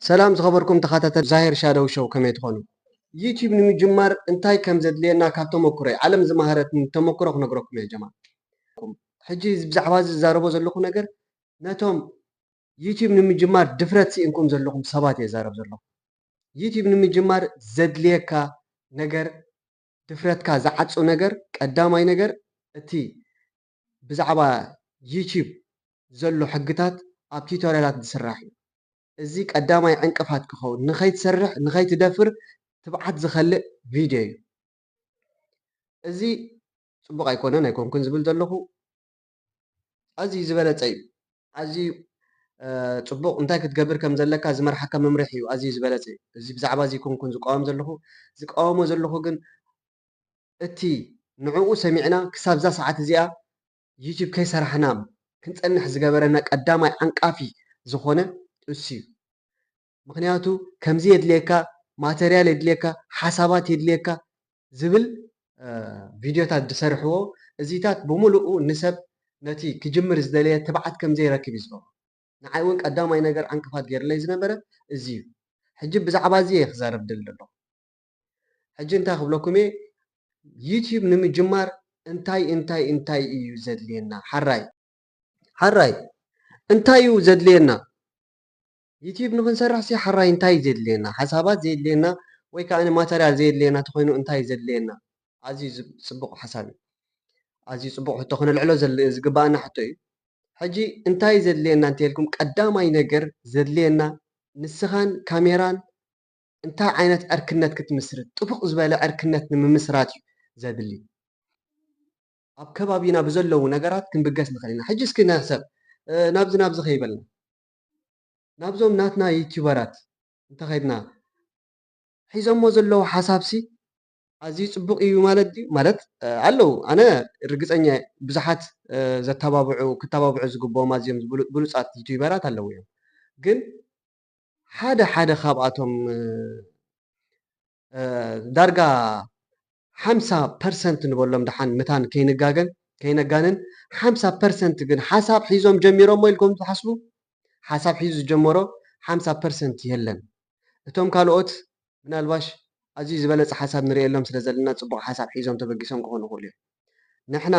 ሰላም ዝኸበርኩም ተኸታተል ዛሄር ሻዶው ሾው፣ ከመይ ትኾኑ? ዩቲዩብ ንምጅማር እንታይ ከም ዘድልየና ካብ ተመኩሮይ፣ ዓለም ዝመሃረትኒ ተመኩሮ ክነግረኩም እየ ጀማ። ሕጂ ብዛዕባ እዚ ዝዛረቦ ዘለኹ ነገር ነቶም ዩቲዩብ ንምጅማር ድፍረት ስኢንኩም ዘለኹም ሰባት እየ ዛረብ ዘለኹ። ዩቲዩብ ንምጅማር ዘድልየካ ነገር፣ ድፍረትካ ዝዓጹ ነገር፣ ቀዳማይ ነገር እቲ ብዛዕባ ዩቲዩብ ዘሎ ሕግታት ኣብ ቲዩቶርያላት ዝስራሕ እዩ። እዚ ቀዳማይ ዕንቅፋት ክኸውን፣ ንኸይትሰርሕ፣ ንኸይትደፍር ትብዓት ዝኸልእ ቪድዮ እዩ። እዚ ጽቡቕ ኣይኮነን፣ ኣይኮንኩን ዝብል ዘለኹ፣ ኣዝዩ ዝበለጸ እዩ። ኣዝዩ፣ እ፣ ጽቡቕ፣ እንታይ ክትገብር ከም ዘለካ ዝመርሓካ መምርሒ እዩ ኣዝዩ ዝበለጸ እዩ። እዚ ብዛዕባ እዚ ኣይኮንኩን ዝቃወም ዘለኹ፣ ዝቃወሞ ዘለኹ ግን እቲ ንዕኡ ሰሚዕና ክሳብ እዛ ሰዓት እዚኣ ዩቲዩብ ከይሰራሕና ክንጸንሕ ዝገበረና ቀዳማይ ዓንቃፊ ዝኾነ እሱ እዩ። ምኽንያቱ ከምዚ የድልየካ፣ ማተርያል የድልየካ፣ ሓሳባት የድልየካ ዝብል፣ እ፣ ቪድዮታት ዝሰርሕዎ፣ እዚታት ብምሉኡ ንሰብ ነቲ ክጅምር ዝደለየ ትብዓት ከም ዘይረክብ እዩ ዝገብሮ። ንዓይ እውን ቀዳማይ ነገር ዕንቅፋት ገይርለይ ዝነበረ እዚ እዩ። ሕጂ ብዛዕባ እዚ እየ ክዛረብ ደሊ ዘለኹ። ሕጂ እንታይ ክብለኩም እየ፣ ዩቲዩብ ንምጅማር እንታይ እንታይ እንታይ እዩ ዘድልየና? ሓራይ ሓራይ እንታይ እዩ ዘድልየና? ዩቲዩብ ንኽንሰርሕ ሲ ሓራይ እንታይ እዩ ዘድልየና? ሓሳባት ዘየድልየና ወይ ከዓ ማተርያል ዘየድልየና ተኾይኑ እንታይ እዩ ዘድልየና? ኣዝዩ ዝ-፣ ጽቡቕ ሓሳብ እዩ። ኣዝዩ ጽቡቕ ሕቶ፣ ክነልዕሎ ዘል-፣ ዝግባኣና ሕቶ እዩ። ሕጂ እንታይ ዘድልየና እንተልኩም፣ ቀዳማይ ነገር ዘድልየና ንስኻን ካሜራን እንታይ ዓይነት ዕርክነት ክትምስርት፣ ጥቡቕ ዝበለ ዕርክነት ንምምስራት እዩ ዘድሊ። ኣብ ከባቢና ብዘለዉ ነገራት ክንብገስ ንኽእል ኢና። ሕጂ እስኪ ንሕሰብ፣ እ፣ ናብዚ ናብዚ ከይበልና፣ ናብዞም ናትና ዩቲዩበራት እንተኸድና፣ ሒዞሞ ዘለዉ ሓሳብሲ ኣዝዩ ጽቡቕ እዩ ማለት ድዩ? ማለት፣ እ፣ ኣለዉ። ኣነ ርግጸኛ እየ፣ ብዙሓት፣ እ፣ ዘተባብዑ፣ ክተባብዑ ዝግብኦም ኣዝዮም ብሉ-፣ ብሉጻት ዩቲዩበራት ኣለዉ እዮም። ግን ሓደ ሓደ ካብኣቶም፣ እ፣ እ፣ ዳርጋ ሓምሳ ፐርሰንት ንበሎም ደሓን፣ ምታን ከይንጋገን፣ ከይነጋንን፣ ሓምሳ ፐርሰንት ግን ሓሳብ ሒዞም ጀሚሮሞ ኢልኩም ትሓስቡ? ሓሳብ ሒዙ ዝጀመሮ ሓምሳ ፐርሰንት የለን። እቶም ካልኦት ምናልባሽ ኣዝዩ ዝበለጸ ሓሳብ ንርእየሎም ስለ ዘለና ጽቡቕ ሓሳብ ሒዞም ተበጊሶም ክኾኑ ይኽእሉ እዮም። ንሕና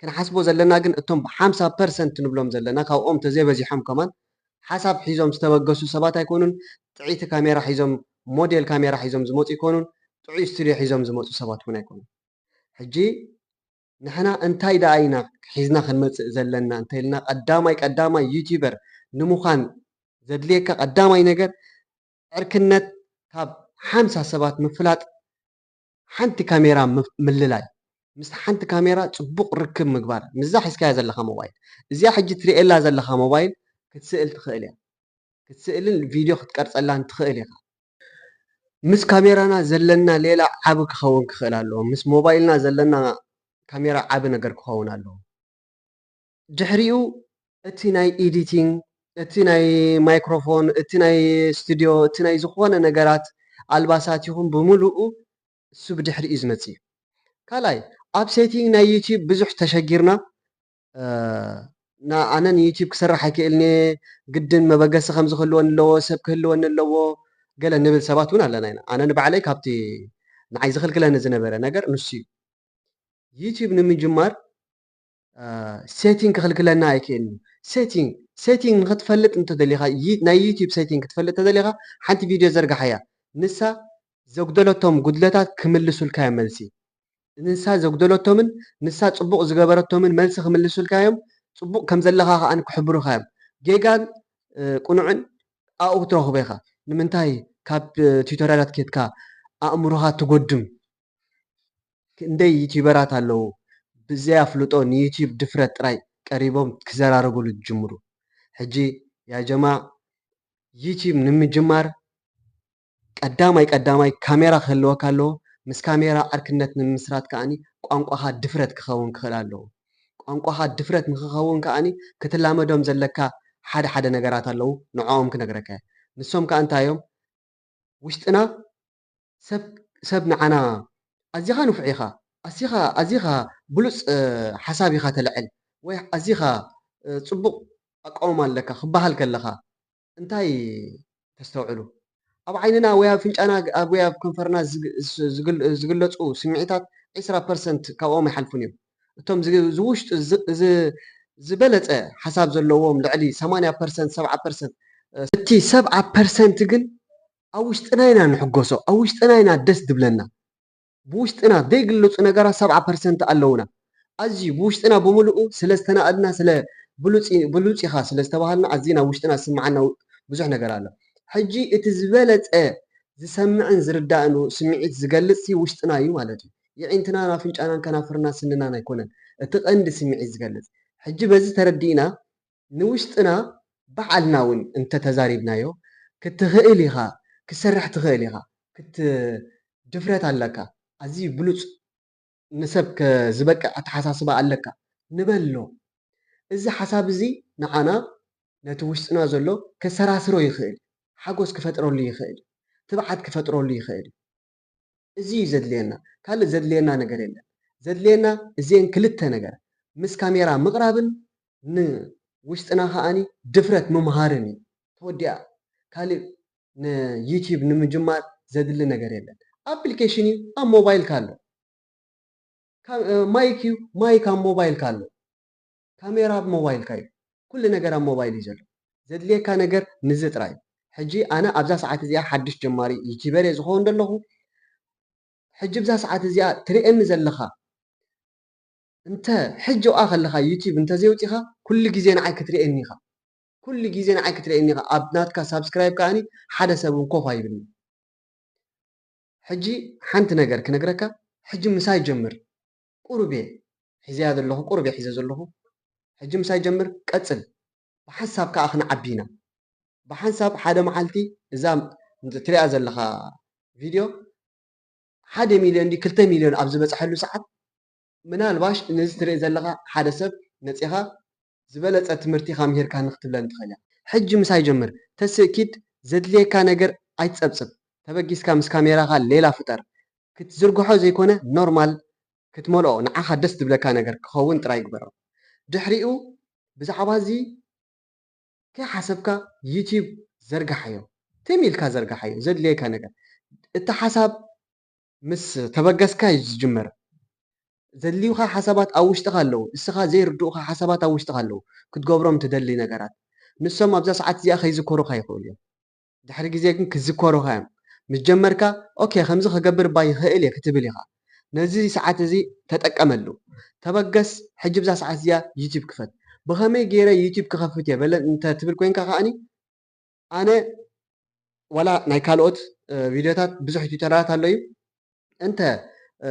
ክንሓስቦ ዘለና ግን እቶም ሓምሳ ፐርሰንት ንብሎም ዘለና ካብኦም ተዘይበዚሖም ከማን ሓሳብ ሒዞም ዝተበገሱ ሰባት ኣይኮኑን። ጥዕይቲ ካሜራ ሒዞም፣ ሞዴል ካሜራ ሒዞም ዝመጹ ኣይኮኑን። ጥዑይ ስቱድዮ ሒዞም ዝመጹ ሰባት እውን ኣይኮኑን። ሕጂ ንሕና እንታይ ደኣ ኢና ሒዝና ክንመጽእ ዘለና እንተኢልና፣ ቀዳማይ ቀዳማይ ዩቲዩበር ንምዃን ዘድልየካ ቀዳማይ ነገር ዕርክነት ካብ ሓምሳ ሰባት ምፍላጥ፣ ሓንቲ ካሜራ ምፍ-፣ ምልላይ፣ ምስ ሓንቲ ካሜራ ጽቡቕ ርክብ ምግባር፣ ምስዛ ሒዝካያ ዘለኻ ሞባይል፣ እዚኣ ሕጂ ትርእየላ ዘለኻ ሞባይል ክትስእል ትኽእል እያ። ክትስእልን ቪድዮ ክትቀርጸላን ትኽእል ኢኻ። ምስ ካሜራና ዘለና ሌላ ዓቢ ክኸውን ክኽእል ኣለዎ። ምስ ሞባይልና ዘለና ካሜራ ዓቢ ነገር ክኸውን ኣለዎ። ድሕሪኡ እቲ ናይ ኤዲቲንግ፣ እቲ ናይ ማይክሮፎን፣ እቲ ናይ ስቱድዮ፣ እቲ ናይ ዝኾነ ነገራት ኣልባሳት ይኹን ብምሉኡ እሱ ብድሕሪኡ ዝመጽእ እዩ። ካልኣይ፣ ኣብ ሴቲንግ ናይ ዩቲዩብ ብዙሕ ተሸጊርና፣ እ፣ ና-፣ ኣነ ንዩቲዩብ ክሰርሕ ኣይክእልን እየ፣ ግድን መበገሲ ከምዚ ክህልወኒ ኣለዎ፣ ሰብ ክህልወኒ ኣለዎ፣ ገለ ንብል ሰባት እውን ኣለና ኢና። ኣነ ንባዕለይ ካብቲ ንዓይ ዝኽልክለኒ ዝነበረ ነገር ንሱ እዩ። ዩቲዩብ ንምጅማር፣ እ፣ ሴቲንግ ክኽልክለና ኣይክእልን እዩ። ሴቲንግ፣ ሴቲንግ ንኽትፈልጥ እንተደሊኻ፣ ዩ-፣ ናይ ዩቲዩብ ሴቲንግ ክትፈልጥ እንተደሊኻ፣ ሓንቲ ቪድዮ ዘርግሓያ። ንሳ ዘጉደለቶም ጉድለታት ክምልሱልካ እዮም መልሲ። ንሳ ዘጉደለቶምን ንሳ ጽቡቕ ዝገበረቶምን መልሲ ክምልሱልካ እዮም። ጽቡቕ ከም ዘለኻ ከኣ ክሕብሩኻ እዮም። ጌጋን፣ እ፣ ቅኑዕን ኣብኡ ክትረኽቦ ኢኻ። ንምንታይ ካብ፣ እ፣ ቱቶርያላት ኬድካ ኣእምሮኻ ትጎድም? ክንደይ ዩቲዩበራት ኣለዉ ብዘይ ኣፍልጦ ንዩቲዩብ ድፍረት ጥራይ ቀሪቦም ክዘራረብሉ ዝጅምሩ። ሕጂ ያ ጀማ፣ ዩቲዩብ ንምጅማር ቀዳማይ ቀዳማይ ካሜራ ክህልወካ ኣለዎ። ምስ ካሜራ ዕርክነት ንምምስራት ከኣኒ ቋንቋኻ ድፍረት ክኸውን ክኽእል ኣለዎ። ቋንቋኻ ድፍረት ንክኸውን ከኣኒ ክትላመዶም ዘለካ ሓደ ሓደ ነገራት ኣለዉ፣ ንዕኦም ክነግረካ እየ። ንሶም ከኣ እንታይ እዮም? ውሽጥና ሰብ፣ ሰብ ንዓና "ኣዚኻ ንፉዕ ኢኻ፣ ኣዚኻ፣ ኣዚኻ ብሉጽ፣ እ፣ ሓሳብ ኢኻ ተልዕል" ወይ "ኣዚኻ፣ እ፣ ጽቡቕ ኣቃውማ ኣለካ" ክበሃል ከለኻ እንታይ ተስተውዕሉ። ኣብ ዓይንና ወይ ኣብ ኣፍንጫና፣ ኣብ ወይ ኣብ ከንፈርና ዝግ-፣ ዝግ-፣ ዝግለጹ ስምዒታት ዕስራ ፐርሰንት ካብኦም ኣይሓልፉን እዮም። እቶም ዝ-፣ ዝውሽጡ ዝ-፣ ዝ-፣ ዝበለጸ ሓሳብ ዘለዎም ልዕሊ ሰማንያ ፐርሰንት፣ ሰብዓ ፐርሰንት፣ እ፣ እቲ ሰብዓ ፐርሰንት ግን ኣብ ውሽጥና ኢና ንሕጎሶ፣ ኣብ ውሽጥና ኢና ደስ ድብለና። ብውሽጥና ዘይግለጹ ነገራት ሰብዓ ፐርሰንት ኣለውና። ኣዝዩ ብውሽጥና ብምሉኡ ስለ ዝተናእድና፣ ስለ ብሉጽ ኢ-፣ ብሉጽ ኢኻ ስለ ዝተባሃልና፣ ኣዝዩ ናብ ውሽጥና ዝስምዓና ብዙሕ ነገር ኣሎ። ሕጂ እቲ ዝበለጸ ዝሰምዕን ዝርዳእን ስምዒት ዝገልጽ ውሽጥና እዩ ማለት እዩ። የዒንትናን ኣፍንጫናን ከናፍርናን ስንናን ኣይኮነን እቲ ቀንዲ ስምዒት ዝገልጽ። ሕጂ በዚ ተረዲእና ንውሽጥና ባዕልና እውን እንተተዛሪብናዮ፣ ክትኽእል ኢኻ፣ ክትሰርሕ ትኽእል ኢኻ፣ ክት-፣ ድፍረት ኣለካ፣ ኣዝዩ ብሉጽ፣ ንሰብ ከ-፣ ዝበቅዕ ኣተሓሳስባ ኣለካ ንበሎ። እዚ ሓሳብ እዚ ንዓና ነቲ ውሽጥና ዘሎ ከሰራስሮ ይኽእል፣ ሓጎስ ክፈጥረሉ ይኽእል፣ ትብዓት ክፈጥረሉ ይኽእል። እዚ እዩ ዘድልየና። ካልእ ዘድልየና ነገር የለን። ዘድልየና እዚአን ክልተ ነገር፣ ምስ ካሜራ ምቕራብን ንውሽጥና ከኣኒ ድፍረት ምምሃርን እዩ። ተወዲኣ። ካልእ ንዩቲዩብ ንምጅማር ዘድሊ ነገር የለን። ኣፕሊኬሽን እዩ፣ ኣብ ሞባይልካ ኣሎ። ካ-፣ እ፣ ማይክ እዩ፣ ማይክ ኣብ ሞባይልካ ኣሎ። ካሜራ ኣብ ሞባይልካ እዩ። ኩሉ ነገር ኣብ ሞባይል እዩ ዘሎ። ዘድልየካ ነገር ንዚ ጥራይ እዩ። ሕጂ ኣነ ኣብዛ ሰዓት እዚኣ ሓድሽ ጀማሪ ዩቲዩበር እየ ዝኸውን ዘለኹ። ሕጂ ብዛ ሰዓት እዚኣ ትርእየኒ ዘለኻ፣ እንተ ሕጂ ኣብኣ ከለኻ ዩቲዩብ እንተ ዘየውጺኻ፣ ኩሉ ግዜ ንዓይ ክትርእየኒ ኢኻ። ኩሉ ግዜ ንዓይ ክትርእየኒ ኢኻ። ኣብ ናትካ ሳብስክራይብ ከኣኒ ሓደ ሰብ እውን ኮፍ ኣይብልኒ። ሕጂ ሓንቲ ነገር ክነግረካ፣ ሕጂ ምሳይ ጀምር። ቁሩብ እየ ሒዘያ ዘለኹ፣ ቁሩብ እየ ሒዘ ዘለኹ። ሕጂ ምሳይ ጀምር፣ ቀጽል። ብሓንሳብ ከኣ ክንዓቢ ኢና። ብሓንሳብ ሓደ መዓልቲ እዛ ትሪኣ ዘለኻ ቪድዮ ሓደ ሚልዮን ድዩ ክልተ ሚልዮን ኣብ ዝበጽሐሉ ሰዓት፣ ምናልባሽ ነዚ ትርኢ ዘለኻ ሓደ ሰብ መጺኻ ዝበለጸ ትምህርቲ ኢኻ ምሂርካኒ ክትብለኒ ትኽእል ኢኻ። ሕጂ ምሳይ ጀምር። ተስእ ኪድ፣ ዘድልየካ ነገር ኣይትጸብጽብ። ተበጊስካ ምስ ካሜራኻ ሌላ ፍጠር። ክትዝርግሖ ዘይኮነ ኖርማል ክትመልኦ፣ ንዓኻ ደስ ዝብለካ ነገር ክኸውን ጥራይ ግበሮ። ድሕሪኡ ብዛዕባ እዚ ከይሓሰብካ ዩቲዩብ ዘርግሓዮ። ትም ኢልካ ዘርግሓዮ። ዘድልየካ ነገር። እቲ ሓሳብ ምስ ተበገስካ እዩ ዝጅመር። ዘድልዩኻ ሓሳባት ኣብ ውሽጥኻ ኣለዉ። እስኻ ዘይርድኡኻ ሓሳባት ኣብ ውሽጥኻ ኣለዉ። ክትገብሮም ትደሊ ነገራት። ንሶም ኣብዛ ሰዓት እዚኣ ከይዝከሩኻ ይኽእሉ እዮም። ድሕሪ ግዜ ግን ክዝከሩኻ እዮም። ምስ ጀመርካ፣ ኦኬ፣ ከምዚ ክገብር እባ ይኽእል እየ ክትብል ኢኻ። ነዚ ሰዓት እዚ ተጠቀመሉ። ተበገስ፣ ሕጂ ብዛ ሰዓት እዚኣ ዩቲዩብ ክፈት። ብኸመይ ገይረ ዩቲዩብ ክኸፍት እየ በለ እንተ ትብል ኮይንካ ከኣኒ፣ ኣነ ዋላ ናይ ካልኦት፣ እ፣ ቪድዮታት ብዙሕ ቱቶሪያላት ኣሎ እዩ። እንተ፣ እ፣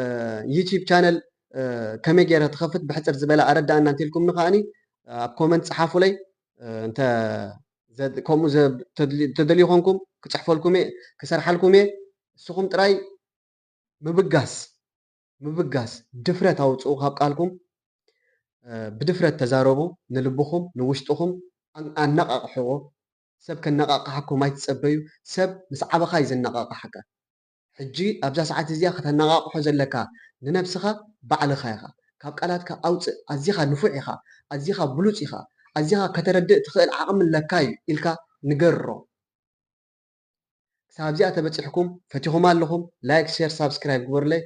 ዩቲዩብ ቻነል፣ እ፣ ከመይ ገይረ ትኸፍት ብሕጽር ዝበለ ኣረዳእና እንተልኩምኒ ከኣኒ፣ እ፣ ኣብ ኮመንት ጸሓፉለይ። እ፣ እንተ ዘድ-፣ ከምኡ ዘ-፣ ተድሊ-፣ ተደልዩ ኮንኩም ክጽሕፈልኩም እየ፣ ክሰርሓልኩም እየ። ንስኹም ጥራይ ምብጋስ፣ ምብጋስ፣ ድፍረት ኣውጽኡ ካብ ቃልኩም። እ፣ ብድፍረት ተዛረቡ፣ ንልብኹም፣ ንውሽጥኹም ኣን-፣ ኣነቓቕሕዎ። ሰብ ከነቓቕሓኩም ኣይትጸበዩ። ሰብ ምስ ዓበኻ እዩ ዘነቓቕሓካ። ሕጂ ኣብዛ ሰዓት እዚኣ ከተነቓቕሖ ዘለካ ንነብስኻ ባዕልኻ ኢኻ። ካብ ቃላትካ ኣውጽእ። ኣዚኻ ንፉዕ ኢኻ፣ ኣዚኻ ብሉጽ ኢኻ፣ ኣዚኻ ከተረድእ ትኽእል ዓቕሚ ኣለካ እዩ ኢልካ ንገሮ። ክሳብ ኣብዚኣ ተበጺሕኩም ፈቲኹማ ኣለኹም፣ ላይክ፣ ሼር፣ ሳብስክራይብ ግበሩለይ።